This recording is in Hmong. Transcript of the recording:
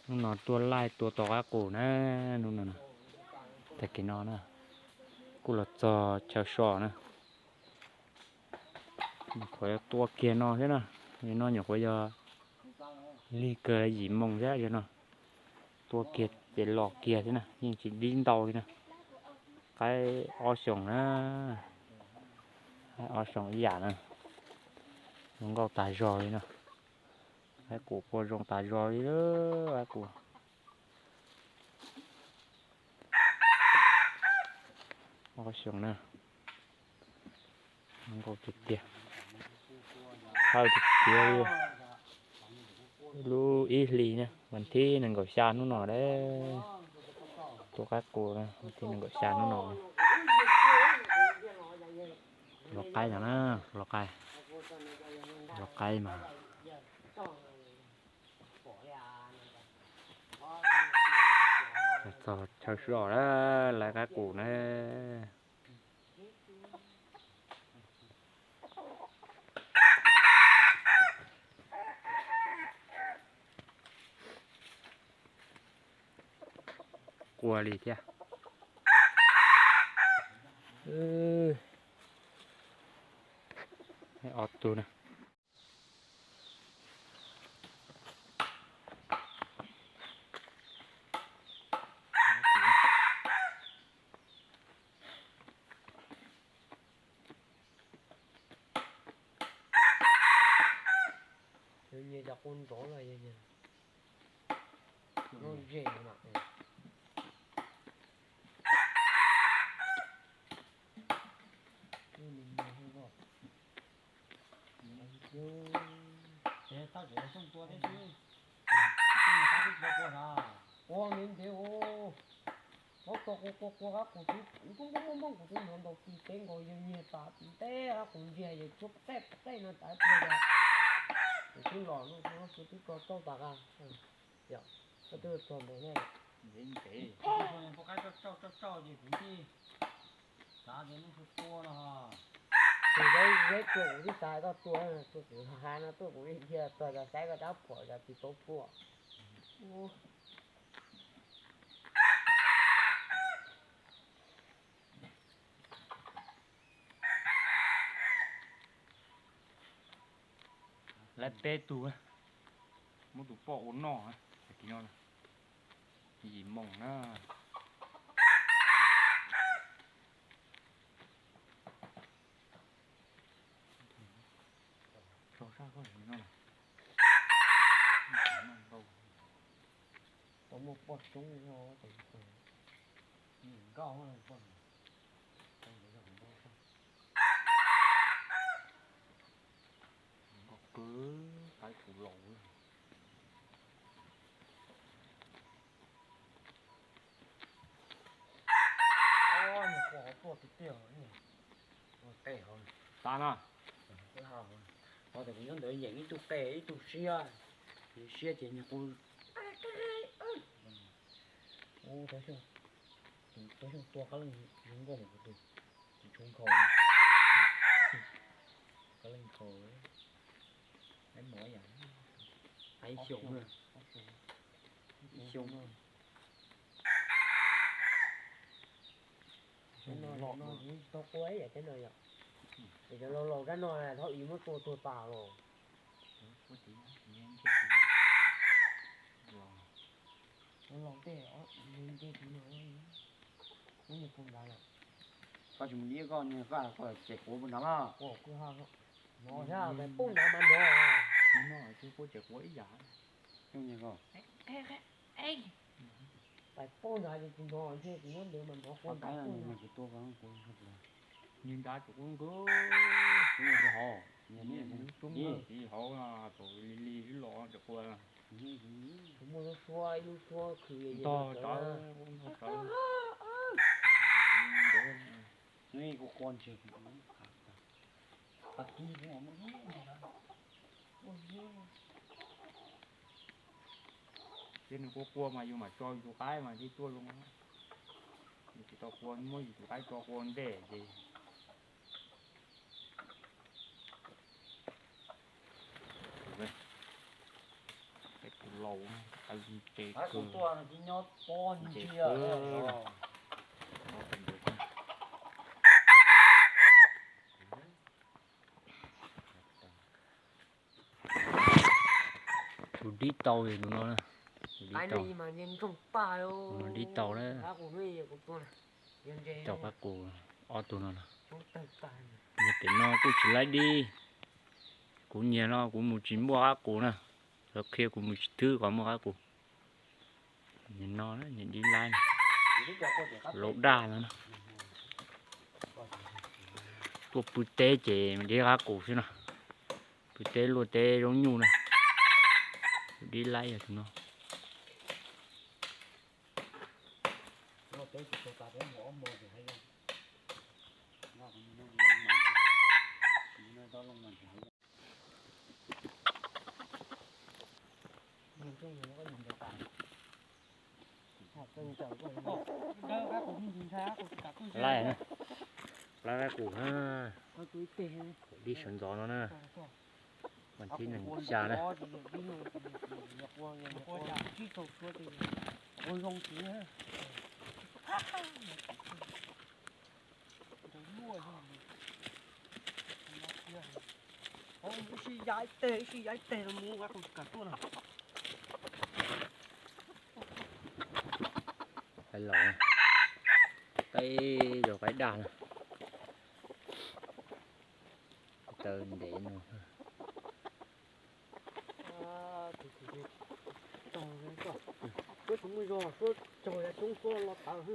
Hnub no tuaj laij tua tau qaib qus na, hnub no, tag kis no na, kuj los txog chaw so na. Nyuam qhuav tua kiag no thiab na, no nyuam qhuav yog lig kawg yim moos thiab no. Tua kiag ces los kiag thiab na, yeej tsis dib ntau li na. Qaib ob xyoos na, qaib ob xyoos ib yam na, zoo nkauj tas zog li no. Qaib qus qua zoo tas zog li, qaib qus ob xyoos na, zoo nkauj tiag tiag, hawj tiag tiag li. Lub ib hlis na, vas thib nees nkaum xya hnub no, tua qaib qus, vas thib nees nkaum xya hnub no. Los qaib no na, los qaib, los qaib mas. Txog chaw so na, lawv qaib qus na. Qua li thiab. Ob tug na. Yog nyias cov qus nrov los yog nyias lub zej no. Ces tab tseem xyoo tua thiab xwb, xyoo tab twb tua qua sav, qua ntev ntev os. Paub tua qua qua qua qab qus xwb, npoob npoob npoob kuv twb hnov ntaus tis teb nkaus yawg nyiag tas tis teb qab qus ntsiag yawg tshuab qej qej no tas pliag tas. Kuv twb los no xwb twb tso tsauj tas qa. Yog koj twb tso ntawd thiab. Ntev ntev, tua qaib tsauj tsauj tsauj ces kuv thiaj xav tias nej tua no. Tus zeb zeb tua kuv twb xav koj tua, tua kuv ha no tuaj kuv yeej dhia txog cov saib koj rab phom cov tsis tau tua. Lawv peb tug, muab tus poj ua noj, tag kis no yim moos na. Tso sab koj no. Tau muaj poj coob, nkauj. Nkauj kawg, qaib qus laus. Nyuam qhuav tuaj tiag tiag. Qe hauv tas no. Qhov tias kuv nyob ntawd yeem ib tug qe ib tug siab, siab ces nyuam qhuav ua tau xyoo tua qab leej zoo nkauj kuv tus, tus tshua nkhaus, qab leej nkhaus, ib mov yam, ib xyoos, ib xyoos. Tau qua ib yam thiab no yom. Cov laus laus rab no thaum ub muab tua tuag tas los. Laus tej nce tiv no, muab nws puag nrad lawm. Koj tsis mus liab koj niag vaj ko ces quav puag nrad mas. Quav kwj ha, no thiab pais puag nrad mas nrov. No tsis quav ces quav ib yam. Pais puag nrad ces tsis nrov, ntshe kuv nyob ntawd mas nrov quav nrad puag nrad. Nws nrad tsis quav nkaus, nws tsis hauv, nws tsis hauv, thaum li li los tsis quav. Kuv muaj lub suab, ib lub suab khwv ntog tsawv, ntog tsawv. Kuv quaj ntseg, qab kis kuv muaj lub ntag. Ces nws quaj quaj mas yus mam tso yus tus qaib mas thiaj tuaj zoo. Yus tsis tau quaj, muab yus tus qaib tso quaj ntej ces. Peb tus Laus, qab zoo ntse kawg, ntse kawg. Tus dib tau tus no na, tus dib tau, tus no dib tau na. Tau qab qus ob tug no na. Nyiag pem no kuj tsis laib dib. Kuv nyiag no kuv mus tsis muaj qab qus na. Lawv qhia kuv mus tsis thwb kom muaj qab qus. Nyiag no, nyiag dib laib, laus daj no na. Tuaj pw teb ces dib qab qus xwb no. Pw teb luaj teb zaub nyuj na. Dib laib yog tus no. Laib, laib qab qus na. Dib sawv ntxov no na. Mas thib nees xya na. Ib sij ya ib teg, ib sij ya ib teg no mus qab qus tsis kam tuaj na. Qaib laus, qaib, qaib daj na. Taw ntev no. Suab tsis muaj zog, suab tsaug ya coob suab los tawv.